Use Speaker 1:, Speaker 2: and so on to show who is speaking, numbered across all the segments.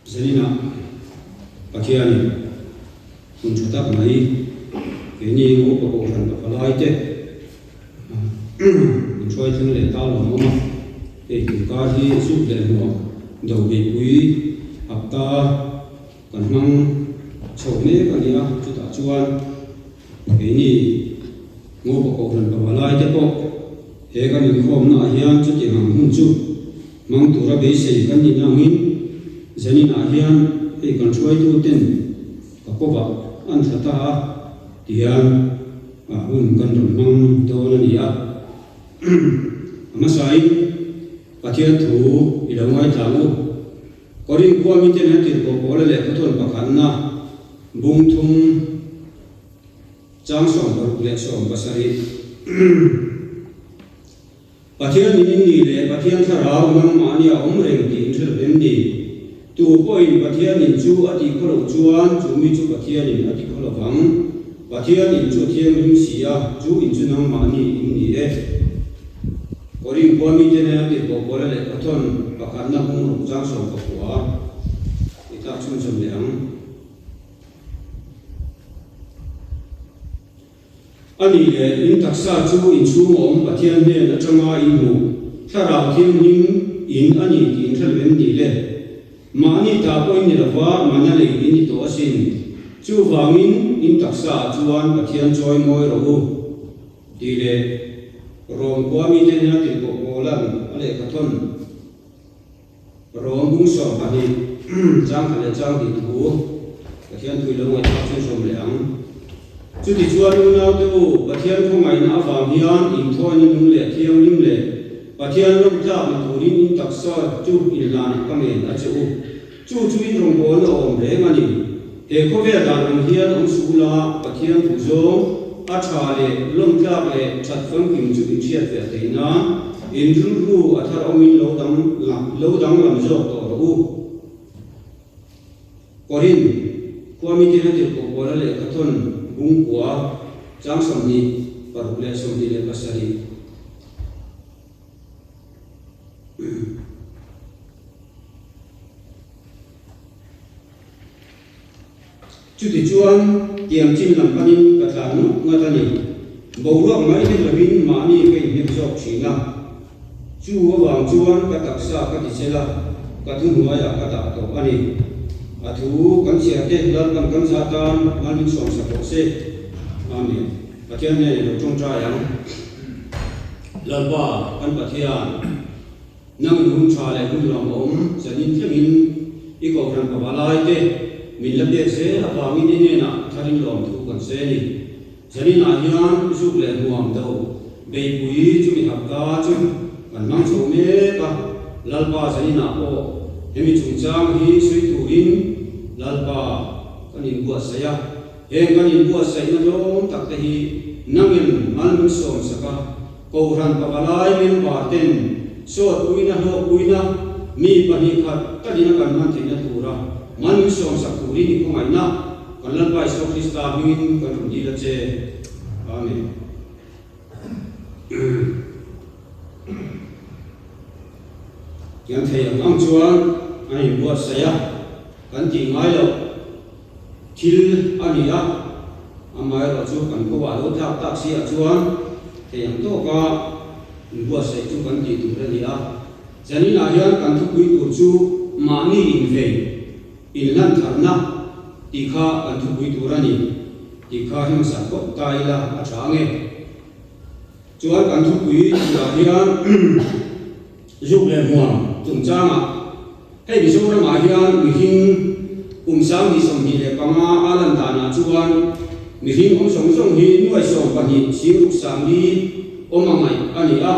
Speaker 1: Zaninah Pathianin hun tha tak mai keini Upa Kohhran Pavalai te min hruai thleng leh ta lawm awm a, hei inkar hi zuk leh hmuah do beihpui hapta kan hmang chho mek a ni a, chutah chuan keini Upa Kohhran Pavalai te pawh he kan inkhawmna ah hian chutiang ang hun chu Hmang tura beisei kan nih nangin zaninah hian hei kan hruaitu ten ka kawvah an thla ta a tihian a hun kan rawn hmang dawn a ni a. A hmasain Pathian thu i lo ngaithla ang u. Korin khua miten an tirhkoh pawla leh khawthawn pakhatna bung thum chang 67. Pathian in in nih leh Pathian thlarau nangmahni a awm reng tih in hre lo em ni? Tu pawhin Pathian in chu a tih khaw loh chuan chu mi chu Pathian in a ti khaw lo vang. Pathian in chu a thianghlim si a, chu in chu nangmahni in ni e. Korin khua mite nen a tirhkoh pawla lehkhathawn pakhatna bung ruk chang 19 i tlak chhunzawm leh ang. A nih leh, in taksa chu in chhung awm Pathian hnen atanga in hmuh Thlarau Thianghlim in a ni tih in hre lo em ni le? Mahni ta pawh in ni lova, mana lei in ni tawh asin. Chuvangin, in taksa ah chuan Pathian chawi mawi rawh u tih leh Rom khua mite hnena tirhkoh Paula'n a lehkhathawn Rom bung 12 chang khat leh chang hnih thu Pathian thui lo ngaihthlak chu zawm leh ang. Chutichuan unaute u, Pathian khawngaihna avang hian inthawina nung leh thianghlim leh Pathian lawmtlak ni turin in taksa chu inhlanah ka ngen a che u. Chu chu in rawngbawlna awm reng a ni. He khawvel dan ang hian awm suh ula, Pathian duhzawng, a tha leh lawmtlak leh that famkim chu in hriat fiah thei nan in rilru a thar awmin lo dang lo danglam zawk tawh rawh u. Korin, khua miten a tirhkoh pawla lehkhathawn bung kua, chang 26 leh 27. Chutichuan, tiang chin lam panin ka tlan ngut ngat a ni. Boruak mai ni lovin mahni ka inhnek zawk thin a. Chu avang chuan ka taksa ka ti chel a, ka thuhnuaiah ka dah tawh a ni. A thu kan chhiar te Lalpan kan zah tan mal min sawmsak rawh se. Amen. Pathian hnenah lo tawngtai ang. Lalpa, kan Pathian. Nang in hun tha leh hun lawmawm zanin thlengin i kohhran pavalai te min la pek zel avangin i hnenah tharin lawmthu kan se ni. Zanin ah hian zuk leh hmuam do beipui chumi hapta chu kan hmang chho mek a, Lalpa zanin ah pawh hemi chungchang hi sawi turin Lalpa kan inbuatsaih a. Heng kan inbuatsaihna lawm tak te hi nangin mal min sawmsak a, Kohhran pavalai member ten sawt puina hlawk puina mi pahnih khat talin a kan hman theihna tura mal min sawmsak turin i khawngaihna kan Lalpa Isua Krista hmingin kan rawn dil a che. Amen. Kan thei ang ang chuan an inbuatsaih a, kan tih ngai loh. Thil a ni a, amaherawh chu kan kawah lo tlak tak si ah chuan thei ang tawka inbuatsaih chu kan tih tur a ni a. Zaninah hian kan thupui tur chu mahni invei, inhlan tharna tih kha kan thupui tur a ni tih kha himsa phawt ta ila a tha ange. Chuan kan thupui turah hian zuk leh hmuam chungchangah hei Mizoramah hian mihring kum 2025 a lan danah chuan mihring awm zawng zawng hi nuai 12 siruk sangli awm a ngaih a ni a.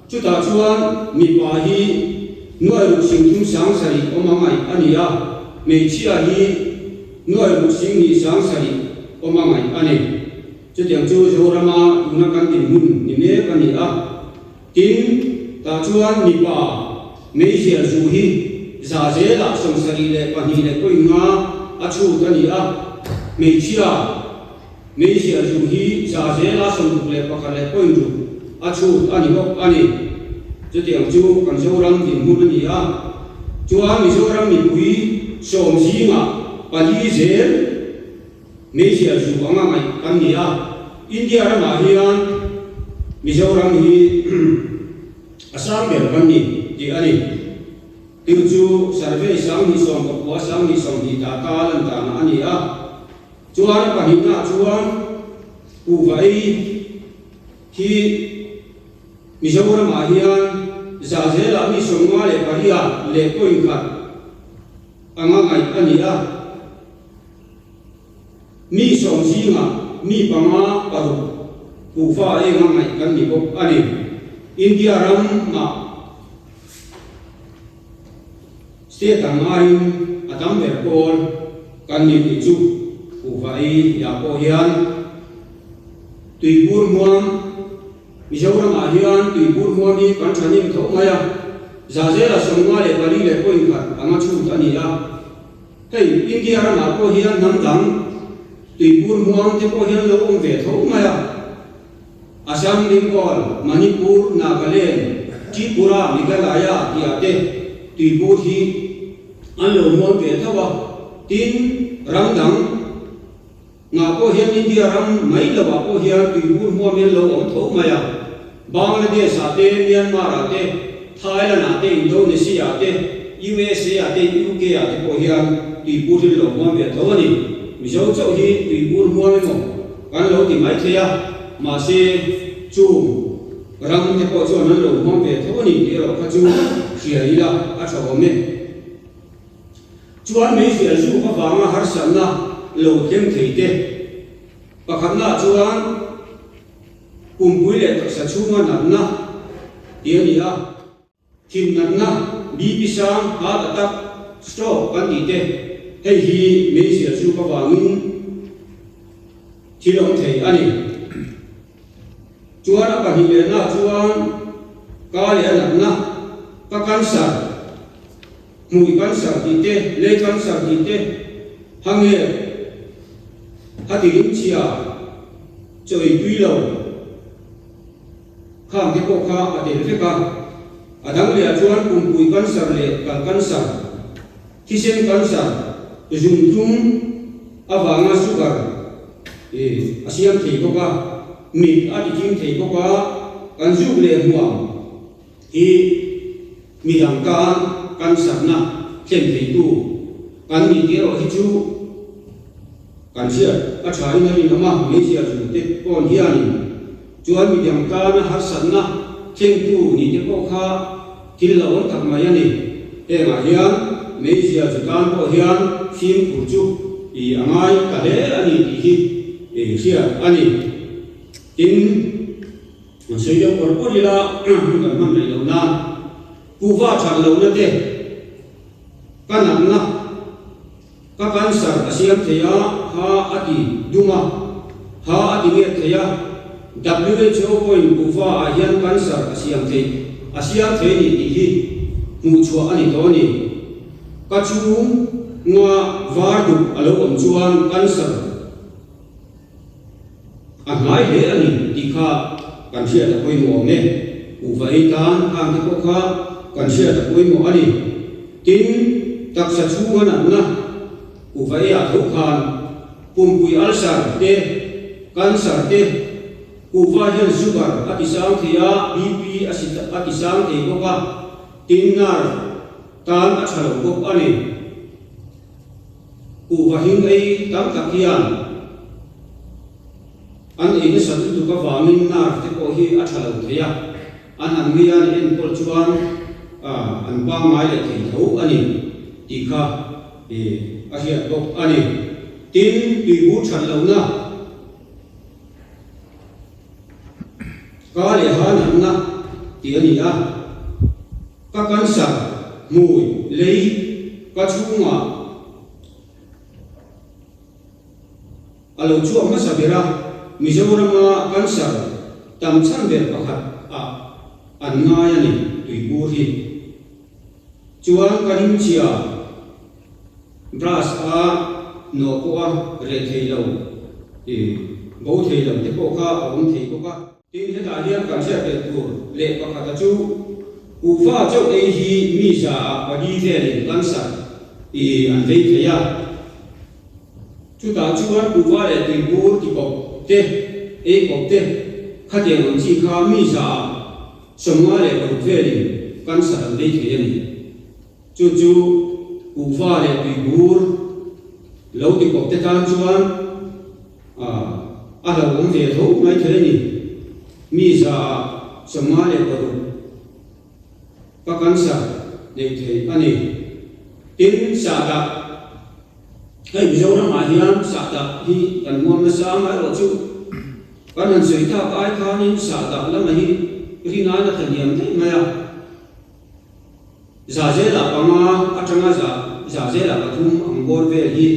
Speaker 1: Chutah chuan mipa hi nuai ruk sing thum 7,000 awm a ngaih a ni a, hmeichhia hi nuai ruk sing hnih 7,000 awm a ngaih a ni. Chutiang chu Zorama tuna kan dinhmun ni mek a ni a. Tin, tah chuan mipa meizial zu hi za zelah 72.5 a chhut a ni a, hmeichhia meizial zu hi za zela 61.6 a chhut a ni bawk a ni. Chutiang chu kan Zoram dinhmun a ni a. Chuan Mizoram mipui. sawm zingah pali zel meizial zu anga ngaih kan ni a. India ramah hian Mizoram hi a sang ber kan ni tih a ni. Chu chu survey 1909 20 ta ta lan danah a ni a. Chuan a pahnihnaah chuan kuhva ei hi Mizoramah hian za zelah mi 58 leh point khat anga ngaih a ni a. Mi sawm zingah mi panga paruk kuhva enga ngaih kan ni bawk a ni. India ramah State ang aiin a tam ber pawl kan ni tih chu kuhva ei ah pawh hian Tuibur hmuam, Mizoramah hian tuibur hmuam hi kan thahnem tho mai a, Zahzela 54 leh point khat anga chhut a ni a. Hei India ramah pawh hian hnam dang tuibur hmuam te pawh hian lo awm ve tho mai a. Assam, Bengal, Manipur, Nagaland, Tripura, Meghalaya tih ah te tuibur hi an lo hmuam ve tho a. Tin, ram dang. Ngah pawh hian India ram mai lo ah pawh hian tuibur hmuam in lo awm tho mai a. Bangladesh ah te, Myanmar ah te, Thailand ah te, Indonesia ah te, USA ah te, UK ah te pawh hian tuibur hi lo hmuam ve tho a ni. Mizo chauh hi tuibur hmuam emaw kan lo ti mai thei a, mahse chung ram te pawh chuan an lo hmuam ve tho a ni tih erawh kha chu hria ila a tha awm e. Chuan meizial zuk avanga harsatna lo thleng thei te. Pakhatnaah chuan pumpui leh taksa chhunga natna tih a ni a. Thin natna, BP sang, heart attack, stroke kan tih te, hei hi meizial zuk avangin thil awm thei a ni. Chuan a pahnih lehnaah chuan ka leh a natna, ka cancer, Hmui cancer tih te, lei cancer tih te, hangel, hati rimchhia, chaw ei tui lo khang te pawh kha a tel vek a. A dang lehah chuan pumpui cancer leh kal cancer, thisen cancer, zumtum avanga sugar a siam thei bawk a, mit a tiching thei bawk a, kan zuk leh hmuam. Hi midang tan cancer-na thlen theitu kan nih tih erawh hi chu kan hriat a thain a rinawm a, hmeichhia chungte pawn hianin chuan midang tana harsatna thlengtu nih te pawh kha thil hlauhawm tak mai a ni. Hengah hian hmeichhia chu tan pawh hian fimkhur chu i a ngai ta hle a ni tih hi hriat a ni. Tin. An sawi deuh pawr pawr ila hun kan hman rih loh nan kuhva that lohna te ka natna ka cancer a siam thei a, ha a ti dum a, ha a ti nget thei a, WHO pawhin kuhva ah hian cancer a siam thei a siam thei a ni tih hi hmuh chhuah a ni tawh a ni. Ka chhunga var duk a lo awm chuan cancer. A hnai hle a ni tih kha kan hriat a pawimawh awm e. Kuhva ei tan khang te pawh kha kan hriat a pawimawh a ni. Tin, taksa chhunga natna kuhva ei ah tho khan pumpui ulcer te, cancer te, kuhva hian sugar a ti sang thei a, BP a a ti sang thei bawk a, tin nerve tan a tha lo bawk a ni. Kuhva hing ei tam tak hian an ei nasat lutuk avangin nerve te pawh hi a tha lo thei a, an han ngei a ni enkawl chuan an pangngai leh thei tho a ni tih kha a hriat bawk a ni. Tin, tuibur that lohna ka leh ha natna tih a ni a. Ka cancer hmui lei ka chhungah a lo chhuak hmasa ber a, Mizorama cancer tam chhan ber pakhat ah an ngai a ni tuibur hi. Chuan ka rimchhia brush a nawh pawh a reh thei lo, bo thei lo te pawh kha a awm thei bawk a. Tin, hetah hian kan hriat belh tur leh pakhata chu kuhva chauh ei hi mi za ah pali velin cancer I an vei thei a. Chutah chuan kuhva leh tuibur ti kawp te, ei kawp te, khatiang ang chi kha mi zaah 56 velin cancer an vei thei a ni. Chu chu kuhva leh tuibur lo ti kawp te tan chuan a hlauhawm ve tho mai thei a ni. Mi zaah 56. Ka cancer neih theih a ni. Tin, sahdah, hei Mizoramah hian sahdah hi kan huam nasa a, amaherawhchu kan han sawi tak ai khanin sahdah lama hi rin aina thahniam daih mai a. Za zelah panga atanga za za zelah pathum ang bawr vel hi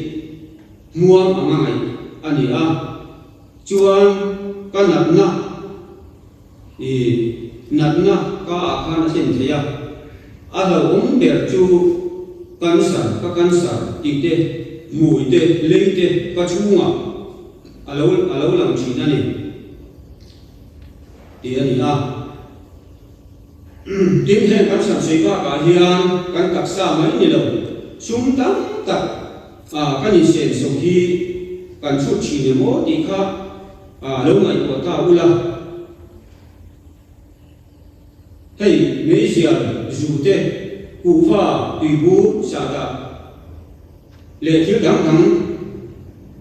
Speaker 1: hmuam anga ngaih a ni a. Chuan ka natna. I natna ka ah khan a thlen thei a, a hlauhawm ber chu cancer, ka cancer tih te, hmui te, lei te ka chhungah a lo a lo lang thin a ni tih a ni a. Tin, heng kan sawi bakah hian kan taksa mai ni lo, sum tam tak kan insenso hi kan chhut thin emaw tih kha A lo ngaihtuah ta ula, hei meizial zu te, kuhva, tuibur, sahdah leh thil dang dang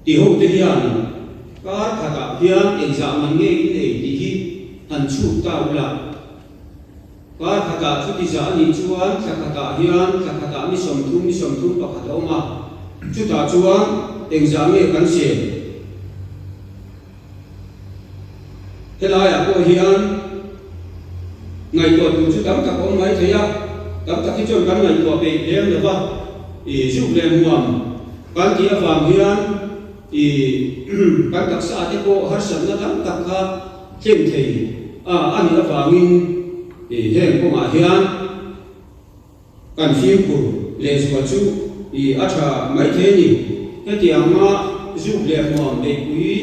Speaker 1: ti ho te hian kar khatah hian engzah man nge in ei tih hi han chhut ta ula. Kar khatah chuti zah a nih chuan thla khatah hian thla khatah ni 30 ni 31 a awm a, chutah chuan engzah nge kan sel? Helaiah pawh hian ngaihtuah tur chu tam tak a awm mai thei a, tam tak hi chuan kan ngaihtuah peih lem lo va, i zuk leh hmuam kan tih avang hian i kan taksa te pawh harsatna tam tak kha thlen thei a a nih avangin i heng kawngah hian Kan fimkhur lehzual chu i a tha maithei a ni. Hetianga zuk leh hmuam beihpui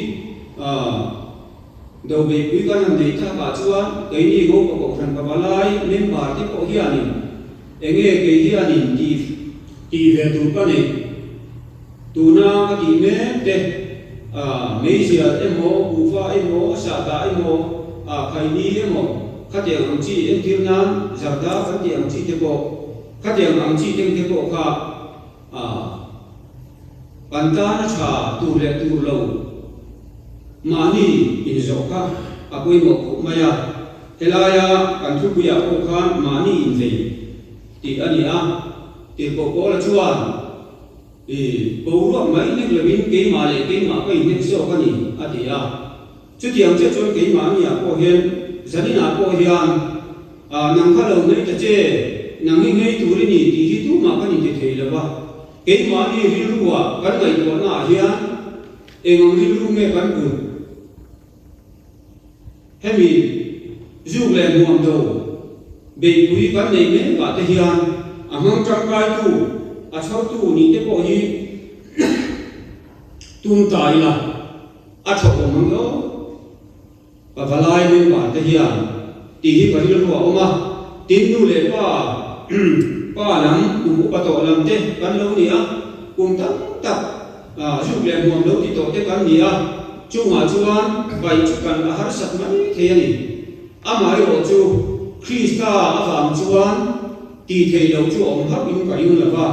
Speaker 1: a do beihpui kan han neih takah chuan keini Ngopa Kohhran Pavalai member te pawh hianin enge kei hianin tih tih ve tur ka neih tuna ka tih mek te a meizial emaw kuhva emaw sahdah emaw a khaini emaw Khatiang ang chi entir nan zarda kan tih ang chi te pawh, khatiang ang chi teng te pawh kha kan tan a tha tur leh tur lo mahni inzawh kha a pawimawh khawp mai a. Helaia kan thupuiah pawh khan mahni invei tih a ni a, tirhkoh Paula chuan i boruak mai hnek lovin keimah leh keimah ka inhnek zawk a ni a ti a. Chutiang chiah chuan keimahniah pawh hian zaninah pawh hian nang kha lo nghei ta che, nang hi nghei tur i ni tih hi tumah kan inti thei lo va. Keimahni rilruah kan ngaihtuahnaah hian eng ang rilru nge kan put? Hemi zuk leh hmuam do beihpui kan neih mekah te hian a hmang tangkaitu, a chhawrtu nih te pawh hi tum ta ila. A tha awm ang emaw? Ka valai member te hian tih hi ka rilru a awm a, tin nu leh pa pa lam kum upa tawh lam te kan lo ni a, kum tam tak zuk leh hmuam lo ti tawh te kan ni a, chungah chuan paih chu kan a harsat mai thei a ni. Amaherawh chu Krista avang chuan tih theih loh chu a awm hauh in ka ring lo va,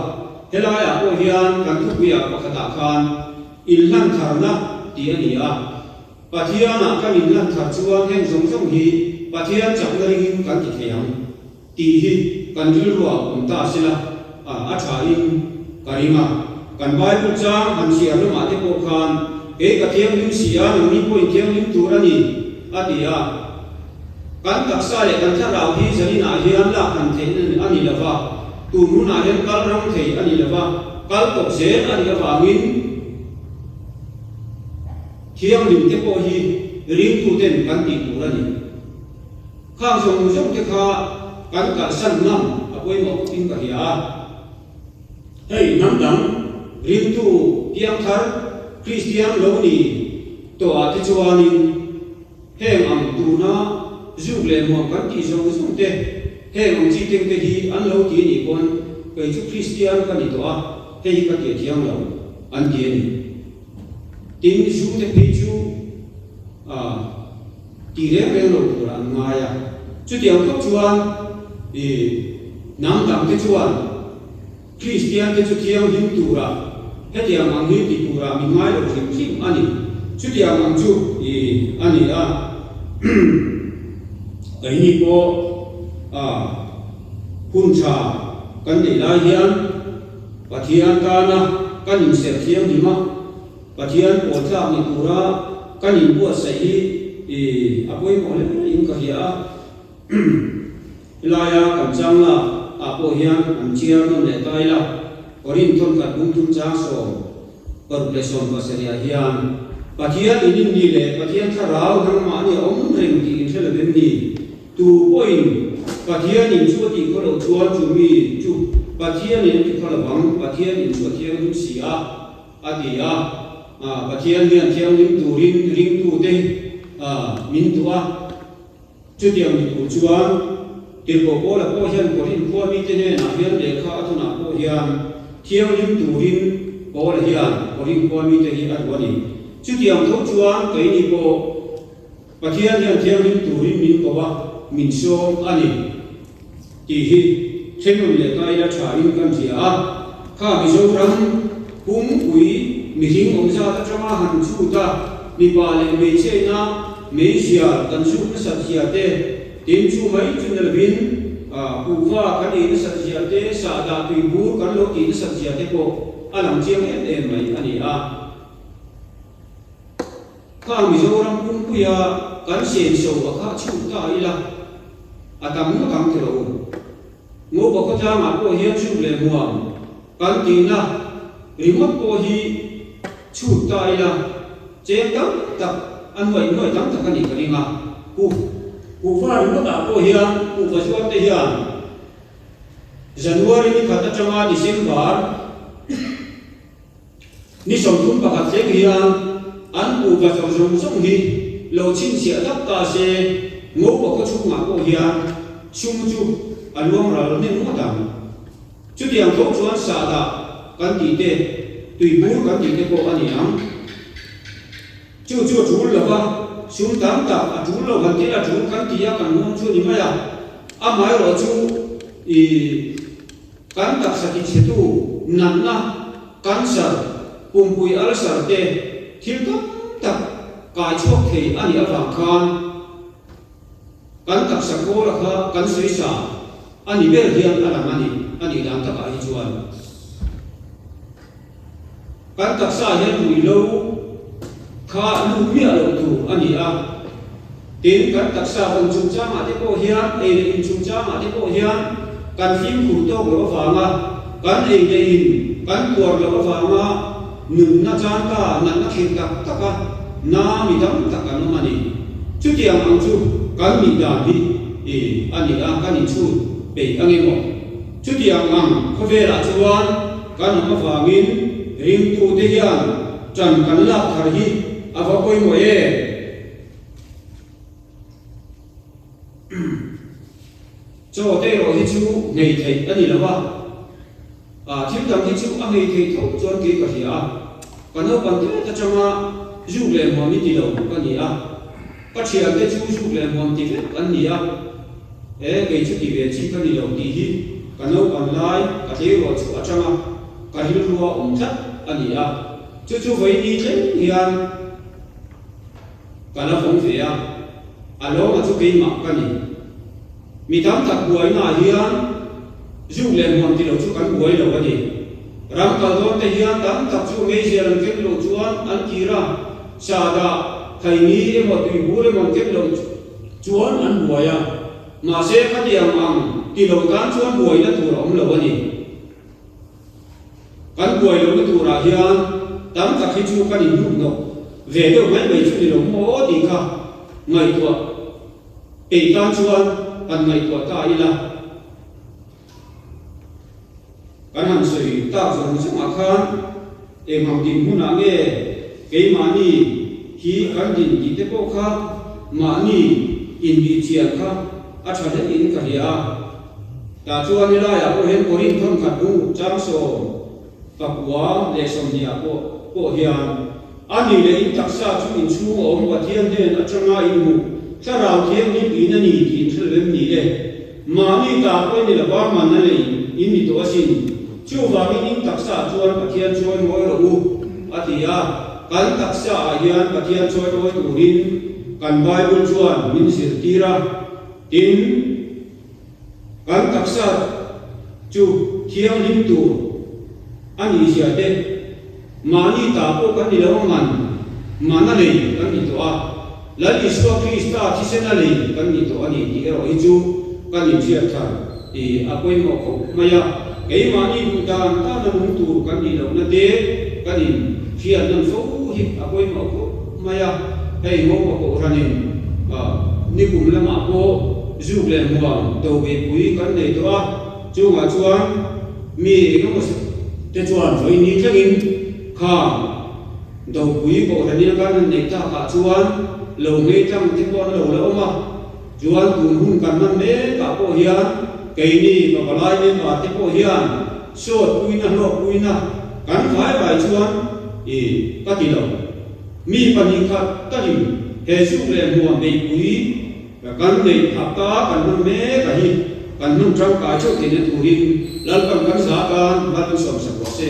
Speaker 1: helaiah pawh hian kan thupuiah pakhatah khan Inhlan tharna tih a ni a, Pathianah kan inhlan thar chuan heng zawng zawng hi Pathian chakna ringin kan ti thei ang tih hi kan rilruah awm ta sela a thain ka ring a. Kan Bible chang han chhiar lamah te pawh khan kei ka thianghlim si a, nangni pawhin thianghlim tur a ni a ti a. Kan taksa leh kan thlarau hi zaninah hian lak han theih a ni lo va, tun hunah hian kal rang thei a ni lo va, kal kawp zel a nih avangin thianghlim te pawh hi ringtuten kan tih tur a ni. Khang zawng zawng te kha kan kalsan ngam a pawimawh khawpin ka hria a. Hei hnam dang ringtu piangthar Kristian lo ni tawhah te chuanin, Heng ang tuna zuk leh hmuam kan tih zawng zawng te, heng ang chi teng te hi an lo ti nih pawn kei chu Kristian ka ni tawh a, hei hi ka ti a thiang lo, an ti a ni. Tin, zu te phei chu ti reng reng lo turah an ngai a. Chutiang khawp chuan i hnam dang te chuan Kristian te chu thianghlim turah hetiang ang hi ti turah min ngai lo hrim hrim a ni. Chutiang ang chu i a ni a. Keini pawh hun tha kan neih lai hian Pathian tana kan inserh thianghlim a, Pathian pawl tlak ni tura kan inbuatsaih hi i a pawimawh hle in ka hria a. Helaia kan chang lak ah pawh hian an chiar nawn leh ta ila, Korinth thawnkhat bungthum chang 67 ah hian, Pathian in in ni leh Pathian thlarau nangmahni a awm reng tih in hre lo em ni? Tu pawhin Pathian in chu a tih khaw loh chuan chu mi chu Pathian in a ti khaw lo vang, Pathian in chu a thianghlim si a, a ti a. Pathian hian thianghlim turin ringtute min duh a. Chutiang ni tur chuan Tirhkoh Paula pawh hian Korinth khua mite hnenah hian lehkha a thawnah pawh hian thianghlim turin Paula hian Korinth khua mite hi a duh a ni. Chutiang tho chuan keini pawh Pathian hian thianghlim turin min ko a, min sawm a ni tih hi thenawm leh kaila thain kan hria a. Kha Mizoram pumpui mihring awm zat atanga han chhut a, mipa leh hmeichhiaina meizial kan zuk nasat zia te, tin chu mai chu ni lovin kuhva kan ei nasat zia te, sahdah tuibur kan lo tih nasat zia te pawh a lang chiang em em mai a ni a. Kha Mizoram pumpuia kan senso a kha chhut ta ila a tam ngawt ang ti rawh u. Ngopa khawtlangah pawh hian chhuk leh hmuam kan tihna ringawt pawh hi chhut ta ila cheng tam tak a nuaih nuaih tam tak a nih ka ring a. Kuh kuhva ringawtah pawh hian kuhva zuar te hian January ni khat atanga December Ni 31 thleng hian an kuhva zawrh zawng zawng hi lo chhinchhiah tak ta se, Ngopa khaw chhungah pawh hian sum chu a luang ral hnem ngawt ang. Chutiang tho chuan sahdah kan tih te, tuibur kan tih te pawh a ni ang. Chu chu a tul lo va, sum tam tak a tul lo han thil a tul kan ti a kan hmawm chu a ni mai a. Amaherawh chu i. Kan taksa tichhetu natna, cancer, pumpui ulcer te thil tam tak kai chhuak thei a nih avang khan kan taksa kawla kha kan sawi sa a ni ber hian a lang a ni, a nih dan takah hi chuan. Kan taksa hian ruihlo kha lut miah loh tur a ni a. Tin, kan taksa vawn chungchangah te pawh hian, ei leh in chungchangah te pawh hian kan fimkhur tawk loh avanga, kan ei leh in kan tuar loh avanga nunna chanta natna khirh tak taka na mi tam tak an awm a ni. Chutiang ang chu kan nih dan hi a ni a, kan inchhut peih ang emaw? Chutiang ang khawvelah chuan kan awm avangin ringtute hian ṭan kan lak thar hi a va pawimawh em? Chaw te erawh hi chu nghei theih a ni lo a, thil dang hi chu a nghei theih tho chuan kei ka hria a, ka naupang tet atanga zuk leh hmuam hi ti lo ka ni a. Ka thiante chu zuk leh hmuam ti vek an ni a, e kei chu ti ve chi ka ni lo tih hi ka naupang lai ka tleirawl chhuah atanga ka rilrua awm tlat a ni a, chu chu vawi ni thleng hian ka la vawng ve a, a lawma chu keimah ka ni. Mi tam tak buainaah hian zuk leh hmuam ti lo chu kan buai lo a ni. Ram kal dawn te hian tam tak chu meizial an ken loh chuan an kir a, sahdah, thaini emaw tuibur emaw an ken loh chuan an buai a. Mahse khatiang ang ti lo tan chuan buaina tur a awm lo a ni. Kan buai lohna turah hian tam tak hi chu kan inhnukhnawk ve deuh mai mai chu ni lo maw tih kha ngaihtuah peih tan chuan han ngaihtuah ta ila. Kan han sawi tak zawng zawngah khan eng ang dinhmunah nge keimahni hi kan din tih te pawh kha mahni inbihchian kha a tha hlein ka hria a. Tah chuan helaiah pawh hian Korinth thawnkhat bung chang 12 leh 20 ah pawh pawh hian, A nih leh in taksa chu in chhung a awm Pathian hnen atanga in hmuh Thlarau Thianghlim in a ni tih in hre lo em ni le? Mahni ta pawh i ni lova man a lei in ni tawh asin. Chuvangin in taksa chuan Pathian chawi mawi rawh u, a ti a. Kan taksa ah hian Pathian chawi mawi turin kan Bible chuan min zirtir a. Tin, kan taksa chu thianghlim tur a nih zia te, mahni ta pawh kan ni lo a man, mana lei kan ni tawh a, Lal Isua Krista thisena lei kan ni tawh a ni tih erawh hi chu kan inhriat thar i a pawimawh khawp mai a. Keimahni duh dan tana nung tur kan nih lohna te kan inhriat nawn fo hi a pawimawh khawp mai a. Hei Ngopa Kohhranin nikum lamah pawh zuk leh hmuam to beihpui kan nei tawh a, chungah chuan mi engemaw te chuan vawiin thlengin khang dopui Kohhranin a kan han neih takah chuan lo nghei tlang te pawh an lo la awm a. Chuan tun hun kan hman mekah pawh hian keini pavalai member te pawh hian sawt puina hlawk puina kan vai vai chuan i ka ti lo. Mi 2 khat talin he zuk leh hmuam beihpui kan neih phah ta kan hman mek a hi kan hman tangkai theuh theihna turin Lalpan kan za tan Bible sawmsak rawh se.